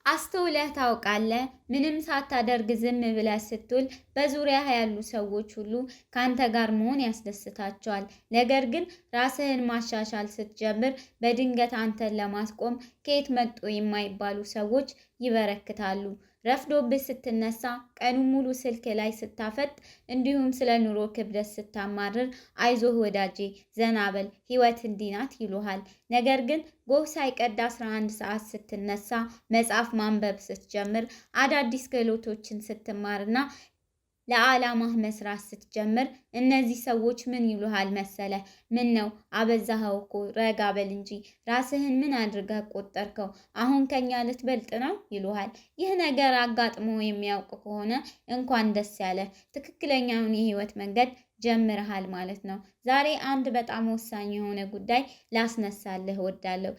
አስተውለህ ታውቃለህ? ምንም ሳታደርግ ዝም ብለህ ስትውል በዙሪያህ ያሉ ሰዎች ሁሉ ካንተ ጋር መሆን ያስደስታቸዋል። ነገር ግን ራስህን ማሻሻል ስትጀምር በድንገት አንተን ለማስቆም ከየት መጡ የማይባሉ ሰዎች ይበረክታሉ። ረፍዶብህ ስትነሳ፣ ቀኑን ሙሉ ስልክ ላይ ስታፈጥ፣ እንዲሁም ስለ ኑሮ ክብደት ስታማርር አይዞህ ወዳጄ ዘና በል ህይወት እንዲህ ናት ይሉሃል። ነገር ግን ጎህ ሳይቀድ 11 ሰዓት ስትነሳ፣ መጽሐፍ ማንበብ ስትጀምር፣ አዳዲስ ክህሎቶችን ስትማርና ለዓላማህ መስራት ስትጀምር እነዚህ ሰዎች ምን ይሉሃል መሰለ? ምን ነው አበዛኸው እኮ፣ ረጋ በል እንጂ፣ ራስህን ምን አድርገህ ቆጠርከው? አሁን ከኛ ልትበልጥ ነው ይሉሃል። ይህ ነገር አጋጥሞ የሚያውቅ ከሆነ እንኳን ደስ ያለ፣ ትክክለኛውን የህይወት መንገድ ጀምረሃል ማለት ነው። ዛሬ አንድ በጣም ወሳኝ የሆነ ጉዳይ ላስነሳልህ እወዳለሁ።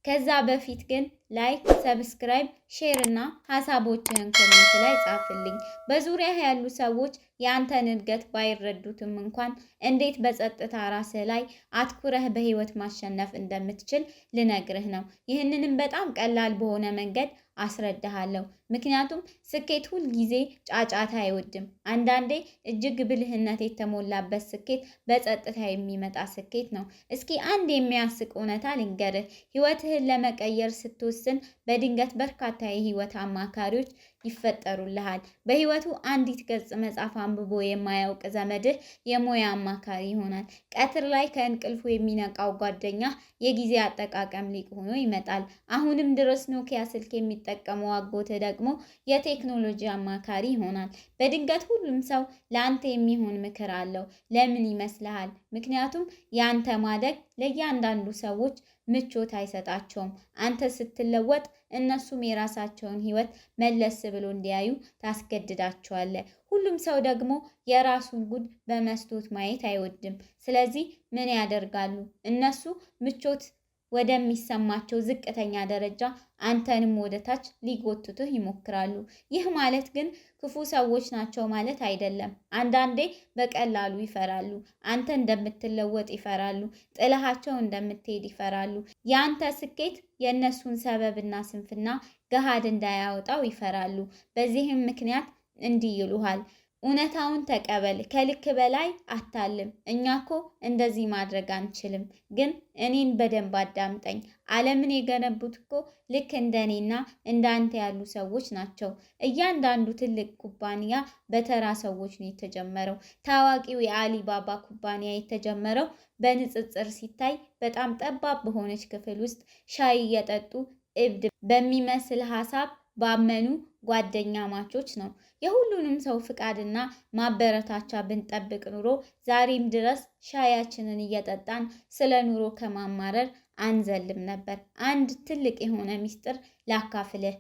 ከዛ በፊት ግን like፣ subscribe፣ share እና ሀሳቦችህን comment ላይ ጻፍልኝ። በዙሪያህ ያሉ ሰዎች የአንተን እድገት ባይረዱትም እንኳን እንዴት በጸጥታ ራስህ ላይ አትኩረህ በህይወት ማሸነፍ እንደምትችል ልነግርህ ነው። ይህንንም በጣም ቀላል በሆነ መንገድ አስረዳሃለሁ። ምክንያቱም ስኬት ሁል ጊዜ ጫጫታ አይወድም። አንዳንዴ እጅግ ብልህነት የተሞላበት ስኬት በጸጥታ የሚመጣ ስኬት ነው። እስኪ አንድ የሚያስቅ እውነታ ልንገርህ። ህይወትህን ለመቀየር ስትወስን በድንገት በርካታ የህይወት አማካሪዎች ይፈጠሩልሃል። በህይወቱ አንዲት ገጽ መጽሐፍ አንብቦ የማያውቅ ዘመድህ የሙያ አማካሪ ይሆናል። ቀትር ላይ ከእንቅልፉ የሚነቃው ጓደኛ የጊዜ አጠቃቀም ሊቅ ሆኖ ይመጣል። አሁንም ድረስ ኖኪያ ስልክ የሚጠቀመው አጎትህ ደግሞ የቴክኖሎጂ አማካሪ ይሆናል። በድንገት ሁሉም ሰው ለአንተ የሚሆን ምክር አለው። ለምን ይመስልሃል? ምክንያቱም የአንተ ማደግ ለእያንዳንዱ ሰዎች ምቾት አይሰጣቸውም። አንተ ስትለወጥ እነሱም የራሳቸውን ህይወት መለስ ብሎ እንዲያዩ ታስገድዳቸዋለህ። ሁሉም ሰው ደግሞ የራሱን ጉድ በመስታወት ማየት አይወድም። ስለዚህ ምን ያደርጋሉ? እነሱ ምቾት ወደሚሰማቸው ዝቅተኛ ደረጃ አንተንም ወደታች ሊጎትቱህ ይሞክራሉ። ይህ ማለት ግን ክፉ ሰዎች ናቸው ማለት አይደለም። አንዳንዴ በቀላሉ ይፈራሉ። አንተ እንደምትለወጥ ይፈራሉ። ጥለሃቸው እንደምትሄድ ይፈራሉ። የአንተ ስኬት የእነሱን ሰበብና ስንፍና ገሃድ እንዳያወጣው ይፈራሉ። በዚህም ምክንያት እንዲህ ይሉሃል፦ እውነታውን ተቀበል፣ ከልክ በላይ አታልም። እኛ እኮ እንደዚህ ማድረግ አንችልም። ግን እኔን በደንብ አዳምጠኝ። ዓለምን የገነቡት እኮ ልክ እንደ እኔና እንደ አንተ ያሉ ሰዎች ናቸው። እያንዳንዱ ትልቅ ኩባንያ በተራ ሰዎች ነው የተጀመረው። ታዋቂው የአሊባባ ኩባንያ የተጀመረው በንጽጽር ሲታይ በጣም ጠባብ በሆነች ክፍል ውስጥ ሻይ እየጠጡ እብድ በሚመስል ሀሳብ ባመኑ ጓደኛማቾች ነው። የሁሉንም ሰው ፍቃድና ማበረታቻ ብንጠብቅ ኑሮ ዛሬም ድረስ ሻያችንን እየጠጣን ስለ ኑሮ ከማማረር አንዘልም ነበር። አንድ ትልቅ የሆነ ሚስጥር ላካፍልህ።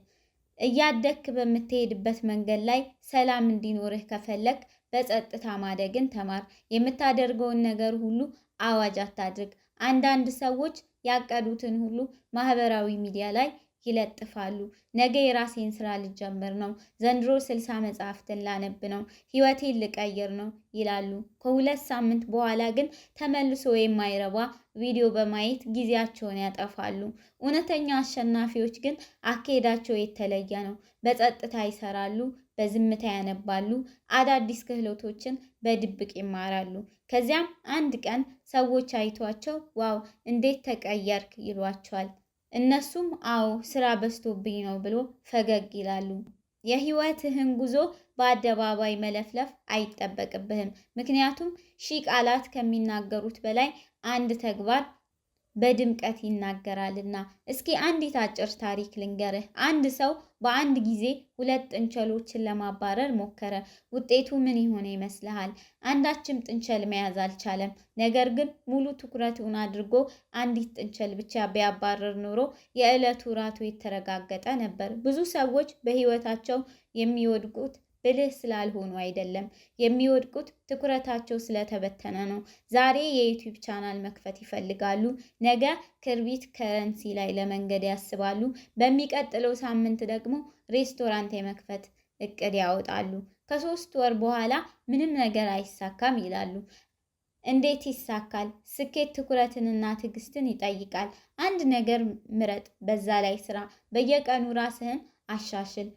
እያደግክ በምትሄድበት መንገድ ላይ ሰላም እንዲኖርህ ከፈለክ በጸጥታ ማደግን ተማር። የምታደርገውን ነገር ሁሉ አዋጅ አታድርግ። አንዳንድ ሰዎች ያቀዱትን ሁሉ ማህበራዊ ሚዲያ ላይ ይለጥፋሉ። ነገ የራሴን ስራ ልጀምር ነው፣ ዘንድሮ 60 መጽሐፍትን ላነብ ነው፣ ህይወቴን ልቀይር ነው ይላሉ። ከ2 ሳምንት በኋላ ግን ተመልሶ የማይረባ ቪዲዮ በማየት ጊዜያቸውን ያጠፋሉ። እውነተኛ አሸናፊዎች ግን አካሄዳቸው የተለየ ነው። በጸጥታ ይሰራሉ፣ በዝምታ ያነባሉ፣ አዳዲስ ክህሎቶችን በድብቅ ይማራሉ። ከዚያም አንድ ቀን ሰዎች አይቷቸው wow እንዴት ተቀየርክ ይሏቸዋል። እነሱም አዎ ስራ በዝቶብኝ ነው ብሎ ፈገግ ይላሉ። የህይወትህን ጉዞ በአደባባይ መለፍለፍ አይጠበቅብህም። ምክንያቱም ሺህ ቃላት ከሚናገሩት በላይ አንድ ተግባር በድምቀት ይናገራልና። እስኪ አንዲት አጭር ታሪክ ልንገርህ። አንድ ሰው በአንድ ጊዜ ሁለት ጥንቸሎችን ለማባረር ሞከረ። ውጤቱ ምን የሆነ ይመስልሃል? አንዳችም ጥንቸል መያዝ አልቻለም። ነገር ግን ሙሉ ትኩረቱን አድርጎ አንዲት ጥንቸል ብቻ ቢያባርር ኖሮ የዕለቱ ራቱ የተረጋገጠ ነበር። ብዙ ሰዎች በሕይወታቸው የሚወድቁት ብልህ ስላልሆኑ አይደለም። የሚወድቁት ትኩረታቸው ስለተበተነ ነው። ዛሬ የ YouTube channel መክፈት ይፈልጋሉ። ነገ ክርቢት ከረንሲ ላይ ለመንገድ ያስባሉ። በሚቀጥለው ሳምንት ደግሞ ሬስቶራንት የመክፈት እቅድ ያወጣሉ። ከ3 ወር በኋላ ምንም ነገር አይሳካም ይላሉ። እንዴት ይሳካል? ስኬት ትኩረትንና ትዕግስትን ይጠይቃል። አንድ ነገር ምረጥ፣ በዛ ላይ ስራ። በየቀኑ ራስህን አሻሽል።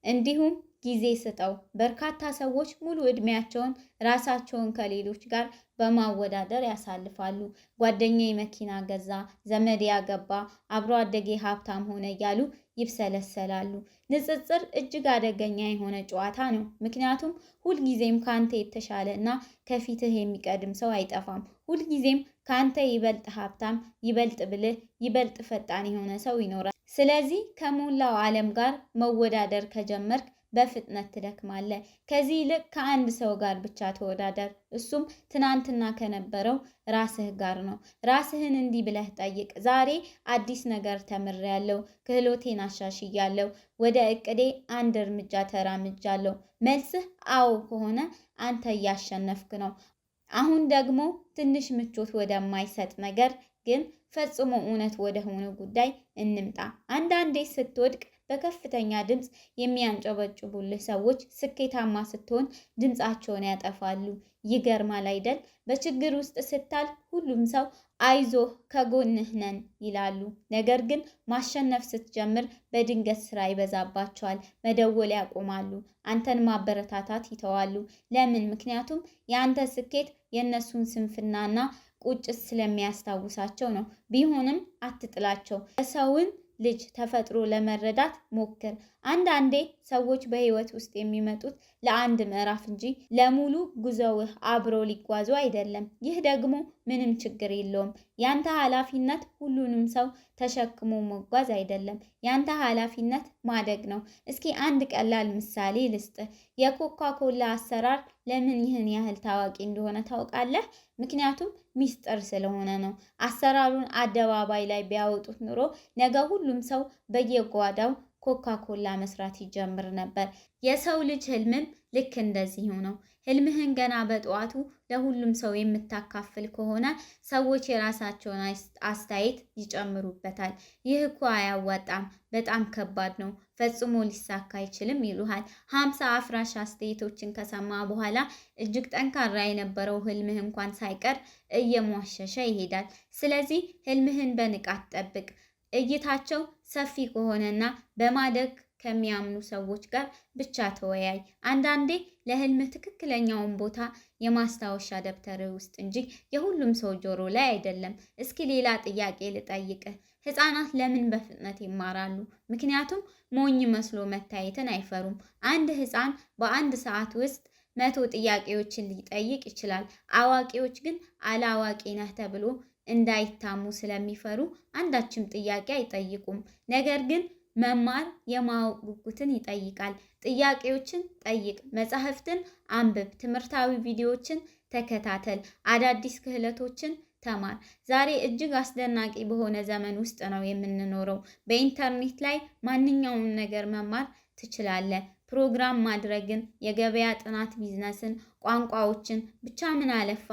እንዲሁም ጊዜ ስጠው። በርካታ ሰዎች ሙሉ ዕድሜያቸውን ራሳቸውን ከሌሎች ጋር በማወዳደር ያሳልፋሉ። ጓደኛዬ መኪና ገዛ፣ ዘመዴ ያገባ፣ አብሮ አደጌ ሀብታም ሆነ እያሉ ይብሰለሰላሉ። ንጽጽር እጅግ አደገኛ የሆነ ጨዋታ ነው። ምክንያቱም ሁልጊዜም ካንተ የተሻለ እና ከፊትህ የሚቀድም ሰው አይጠፋም። ሁልጊዜም ካንተ ይበልጥ ሀብታም፣ ይበልጥ ብልህ፣ ይበልጥ ፈጣን የሆነ ሰው ይኖራል። ስለዚህ ከሞላው ዓለም ጋር መወዳደር ከጀመርክ በፍጥነት ትደክማለህ። ከዚህ ይልቅ ከአንድ ሰው ጋር ብቻ ተወዳደር። እሱም ትናንትና ከነበረው ራስህ ጋር ነው። ራስህን እንዲህ ብለህ ጠይቅ። ዛሬ አዲስ ነገር ተምሬያለሁ፣ ክህሎቴን አሻሽያለሁ፣ ወደ እቅዴ አንድ እርምጃ ተራምጃለሁ። መልስህ አዎ ከሆነ አንተ እያሸነፍክ ነው። አሁን ደግሞ ትንሽ ምቾት ወደማይሰጥ ነገር ግን ፈጽሞ እውነት ወደሆነ ጉዳይ እንምጣ። አንዳንዴ ስትወድቅ በከፍተኛ ድምፅ የሚያንጨበጭቡልህ ሰዎች ስኬታማ ስትሆን ድምፃቸውን ያጠፋሉ። ይገርማል አይደል? በችግር ውስጥ ስታልፍ ሁሉም ሰው አይዞህ ከጎንህ ነን ይላሉ። ነገር ግን ማሸነፍ ስትጀምር በድንገት ስራ ይበዛባቸዋል። መደወል ያቆማሉ። አንተን ማበረታታት ይተዋሉ። ለምን? ምክንያቱም የአንተ ስኬት የእነሱን ስንፍናና ቁጭት ስለሚያስታውሳቸው ነው። ቢሆንም አትጥላቸው። የሰውን ልጅ ተፈጥሮ ለመረዳት ሞክር። አንዳንዴ ሰዎች በህይወት ውስጥ የሚመጡት ለአንድ ምዕራፍ እንጂ ለሙሉ ጉዞውህ አብረው ሊጓዙ አይደለም። ይህ ደግሞ ምንም ችግር የለውም። ያንተ ኃላፊነት ሁሉንም ሰው ተሸክሞ መጓዝ አይደለም። ያንተ ኃላፊነት ማደግ ነው። እስኪ አንድ ቀላል ምሳሌ ልስጥ። የኮካ ኮላ አሰራር ለምን ይህን ያህል ታዋቂ እንደሆነ ታውቃለህ? ምክንያቱም ሚስጥር ስለሆነ ነው። አሰራሩን አደባባይ ላይ ቢያወጡት ኑሮ ነገ ሁሉም ሰው በየጓዳው ኮካ ኮላ መስራት ይጀምር ነበር። የሰው ልጅ ህልምም ልክ እንደዚሁ ነው። ህልምህን ገና በጠዋቱ ለሁሉም ሰው የምታካፍል ከሆነ ሰዎች የራሳቸውን አስተያየት ይጨምሩበታል። ይህ እኮ አያዋጣም፣ በጣም ከባድ ነው፣ ፈጽሞ ሊሳካ አይችልም ይሉሃል። 50 አፍራሽ አስተያየቶችን ከሰማ በኋላ እጅግ ጠንካራ የነበረው ህልምህ እንኳን ሳይቀር እየሟሸሸ ይሄዳል። ስለዚህ ህልምህን በንቃት ጠብቅ። እይታቸው ሰፊ ከሆነና በማደግ ከሚያምኑ ሰዎች ጋር ብቻ ተወያይ። አንዳንዴ ለህልምህ ትክክለኛውን ቦታ የማስታወሻ ደብተር ውስጥ እንጂ የሁሉም ሰው ጆሮ ላይ አይደለም። እስኪ ሌላ ጥያቄ ልጠይቅህ። ህፃናት ለምን በፍጥነት ይማራሉ? ምክንያቱም ሞኝ መስሎ መታየትን አይፈሩም። አንድ ህፃን በአንድ ሰዓት ውስጥ 100 ጥያቄዎችን ሊጠይቅ ይችላል። አዋቂዎች ግን አላዋቂ ነህ ተብሎ እንዳይታሙ ስለሚፈሩ አንዳችም ጥያቄ አይጠይቁም። ነገር ግን መማር የማወቅ ጉጉትን ይጠይቃል። ጥያቄዎችን ጠይቅ፣ መጻሕፍትን አንብብ፣ ትምህርታዊ ቪዲዮዎችን ተከታተል፣ አዳዲስ ክህሎቶችን ተማር። ዛሬ እጅግ አስደናቂ በሆነ ዘመን ውስጥ ነው የምንኖረው። በኢንተርኔት ላይ ማንኛውም ነገር መማር ትችላለህ። ፕሮግራም ማድረግን፣ የገበያ ጥናት፣ ቢዝነስን፣ ቋንቋዎችን ብቻ ምን አለፋ።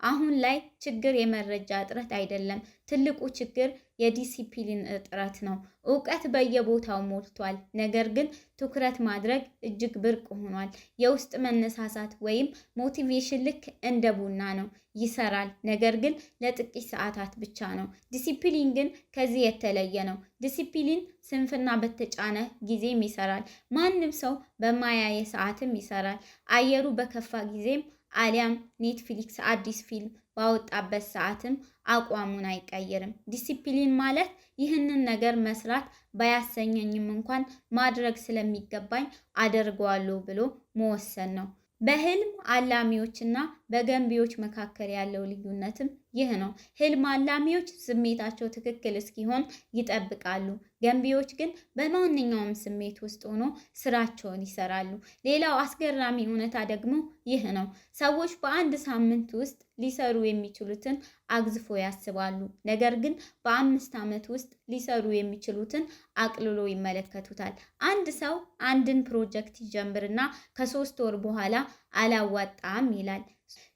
አሁን ላይ ችግር የመረጃ እጥረት አይደለም። ትልቁ ችግር የዲሲፕሊን እጥረት ነው። እውቀት በየቦታው ሞልቷል። ነገር ግን ትኩረት ማድረግ እጅግ ብርቅ ሆኗል። የውስጥ መነሳሳት ወይም motivation ልክ እንደ ቡና ነው፣ ይሰራል፣ ነገር ግን ለጥቂት ሰዓታት ብቻ ነው። ዲሲፕሊን ግን ከዚህ የተለየ ነው። ዲሲፕሊን ስንፍና በተጫነ ጊዜም ይሰራል። ማንም ሰው በማያየ ሰዓትም ይሰራል። አየሩ በከፋ ጊዜም አሊያም ኔትፍሊክስ አዲስ ፊልም ባወጣበት ሰዓትም አቋሙን አይቀይርም። ዲሲፕሊን ማለት ይህንን ነገር መስራት ባያሰኘኝም እንኳን ማድረግ ስለሚገባኝ አደርገዋለሁ ብሎ መወሰን ነው። በህልም አላሚዎችና በገንቢዎች መካከል ያለው ልዩነትም ይህ ነው። ህልም አላሚዎች ስሜታቸው ትክክል እስኪሆን ይጠብቃሉ። ገንቢዎች ግን በማንኛውም ስሜት ውስጥ ሆኖ ስራቸውን ይሰራሉ። ሌላው አስገራሚ እውነታ ደግሞ ይህ ነው። ሰዎች በአንድ ሳምንት ውስጥ ሊሰሩ የሚችሉትን አግዝፎ ያስባሉ። ነገር ግን በ5 ዓመት ውስጥ ሊሰሩ የሚችሉትን አቅልሎ ይመለከቱታል። አንድ ሰው አንድን ፕሮጀክት ይጀምርና ከ3 ወር በኋላ አላዋጣም ይላል።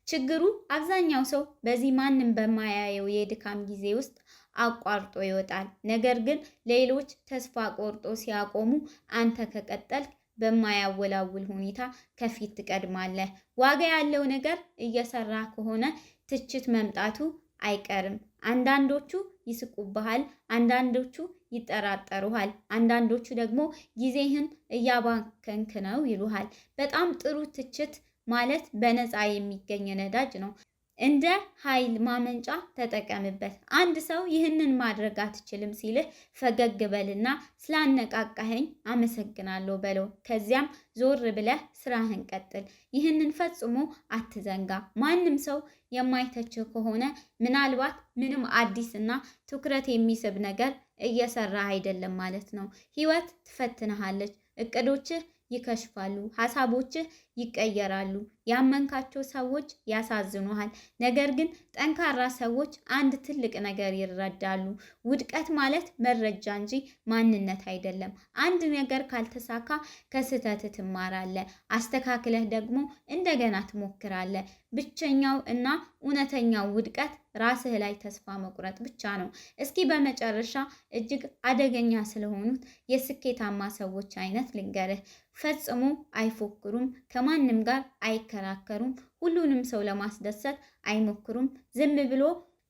ችግሩ አብዛኛው ሰው በዚህ ማንም በማያየው የድካም ጊዜ ውስጥ አቋርጦ ይወጣል። ነገር ግን ሌሎች ተስፋ ቆርጦ ሲያቆሙ አንተ ከቀጠልክ በማያወላውል ሁኔታ ከፊት ትቀድማለህ። ዋጋ ያለው ነገር እየሰራ ከሆነ ትችት መምጣቱ አይቀርም። አንዳንዶቹ ይስቁብሃል፣ አንዳንዶቹ ይጠራጠሩሃል፣ አንዳንዶቹ ደግሞ ጊዜህን እያባከንክ ነው ይሉሃል። በጣም ጥሩ ትችት ማለት በነፃ የሚገኝ ነዳጅ ነው። እንደ ኃይል ማመንጫ ተጠቀምበት። አንድ ሰው ይህንን ማድረግ አትችልም ሲልህ ፈገግ በልና ስላነቃቃኸኝ አመሰግናለሁ በለው። ከዚያም ዞር ብለህ ስራህን ቀጥል። ይህንን ፈጽሞ አትዘንጋ። ማንም ሰው የማይተችህ ከሆነ ምናልባት ምንም አዲስ እና ትኩረት የሚስብ ነገር እየሰራህ አይደለም ማለት ነው። ህይወት ትፈትንሃለች። እቅዶችህ ይከሽፋሉ፣ ሀሳቦችህ ይቀየራሉ፣ ያመንካቸው ሰዎች ያሳዝኑሃል። ነገር ግን ጠንካራ ሰዎች አንድ ትልቅ ነገር ይረዳሉ። ውድቀት ማለት መረጃ እንጂ ማንነት አይደለም። አንድ ነገር ካልተሳካ ከስህተት ትማራለህ፣ አስተካክለህ ደግሞ እንደገና ትሞክራለህ። ብቸኛው እና እውነተኛው ውድቀት ራስህ ላይ ተስፋ መቁረጥ ብቻ ነው። እስኪ በመጨረሻ እጅግ አደገኛ ስለሆኑት የስኬታማ ሰዎች አይነት ልንገርህ። ፈጽሞ አይፎክሩም፣ ከማንም ጋር አይከራከሩም፣ ሁሉንም ሰው ለማስደሰት አይሞክሩም። ዝም ብሎ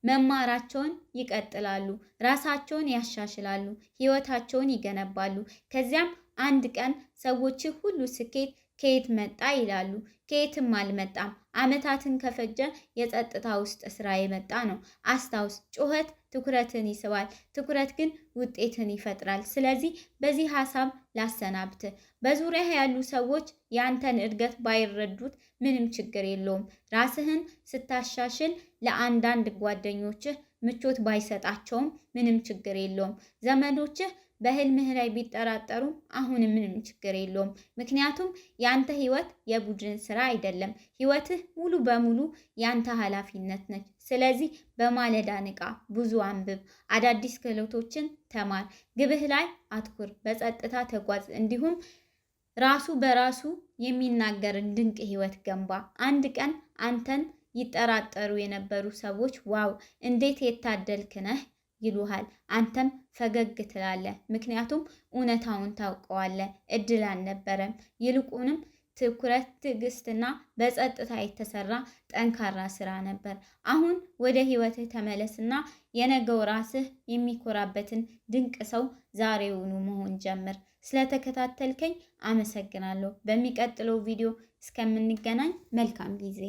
መማራቸውን ይቀጥላሉ፣ ራሳቸውን ያሻሽላሉ፣ ህይወታቸውን ይገነባሉ። ከዚያም አንድ ቀን ሰዎች ሁሉ ስኬት ከየት መጣ ይላሉ። ከየትም አልመጣም። ዓመታትን ከፈጀ የጸጥታ ውስጥ ስራ የመጣ ነው። አስታውስ፣ ጩኸት ትኩረትን ይስባል፣ ትኩረት ግን ውጤትን ይፈጥራል። ስለዚህ በዚህ ሀሳብ ላሰናብት። በዙሪያህ ያሉ ሰዎች ያንተን እድገት ባይረዱት ምንም ችግር የለውም። ራስህን ስታሻሽል ለአንዳንድ ጓደኞችህ ምቾት ባይሰጣቸውም ምንም ችግር የለውም። ዘመዶችህ በህልምህ ላይ ቢጠራጠሩም አሁን ምንም ችግር የለውም። ምክንያቱም ያንተ ህይወት የቡድን ስራ አይደለም። ህይወትህ ሙሉ በሙሉ ያንተ ኃላፊነት ነች። ስለዚህ በማለዳ ንቃ፣ ብዙ አንብብ፣ አዳዲስ ክህሎቶችን ተማር፣ ግብህ ላይ አትኩር፣ በጸጥታ ተጓዝ፣ እንዲሁም ራሱ በራሱ የሚናገርን ድንቅ ህይወት ገንባ። አንድ ቀን አንተን ይጠራጠሩ የነበሩ ሰዎች wow እንዴት የታደልክ ነህ ይሉሃል። አንተም ፈገግ ትላለህ፣ ምክንያቱም እውነታውን ታውቀዋለህ። እድል አልነበረም፣ ይልቁንም ትኩረት፣ ትዕግስትና በጸጥታ የተሰራ ጠንካራ ስራ ነበር። አሁን ወደ ህይወትህ ተመለስና የነገው ራስህ የሚኮራበትን ድንቅ ሰው ዛሬውኑ መሆን ጀምር። ስለተከታተልከኝ አመሰግናለሁ። በሚቀጥለው ቪዲዮ እስከምንገናኝ መልካም ጊዜ።